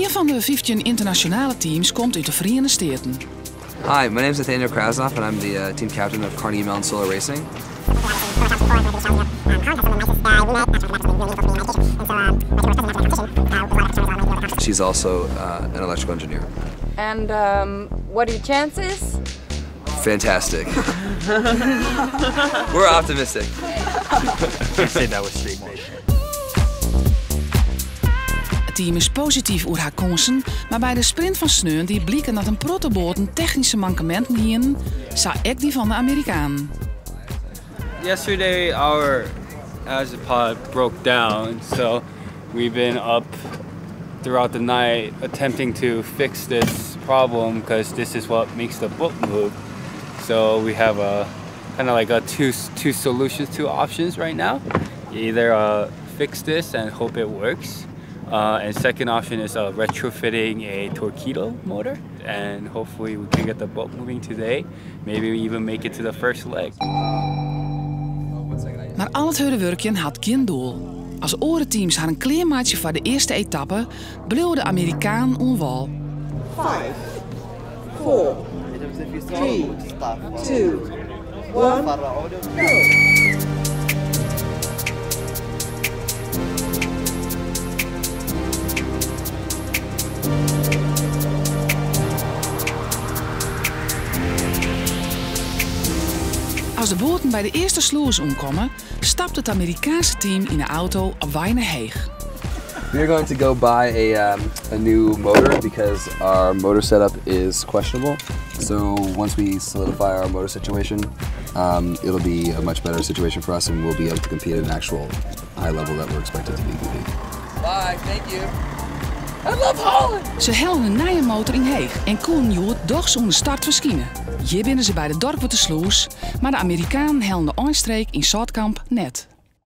Ien fan de 15 ynternasjonale teams komt út de Feriene Steaten. Hi, my name is Nathaniel Krasnoff and I'm the team captain of Carnegie Mellon Solar Racing. She's also an electrical engineer. And what are your chances? Fantastic. We're optimistic. I say that with straight face. It team is posityf oer har kânsen, mar by de sprint fan sneon die bliken dat in protte boaten technyske mankeminten hienen, sa ek dy fan de Amerikanen. Yesterday our Azipod broke down, so we've been up throughout the night attempting to fix this problem because this is what makes the boat move. So we have a kind of like a two solutions, two options right now. Either fix this and hope it works, and second option is retrofitting a Torqeedo motor, and hopefully we can get the boat moving today. Maybe we even make it to the first leg. Mar al it hurde wurkjen hat gjin doel. As oare teams harren klearmeitsje foar de earste etappe, bliuwe de Amerikanen oan wâl. 5, 4, 3, 2, 1, go! As de boaten by de earste slûs oankomme, stapt it Amerikaanske team yn 'e auto op wei nei Heech. We are going to go buy a new motor because our motor setup is questionable. So once we solidify our motor situation, it'll be a much better situation for us and we'll be able to compete at an actual high level that we're expected to be competing. Bye, thank you. I love Holland! Se hellen in nije motor yn Heech en koenen hjoed dochs oan de start ferskine. Hjir binne se by de Dorkwerderslûs, mar de Amerikanen hellen de einstreek yn Sâltkamp net.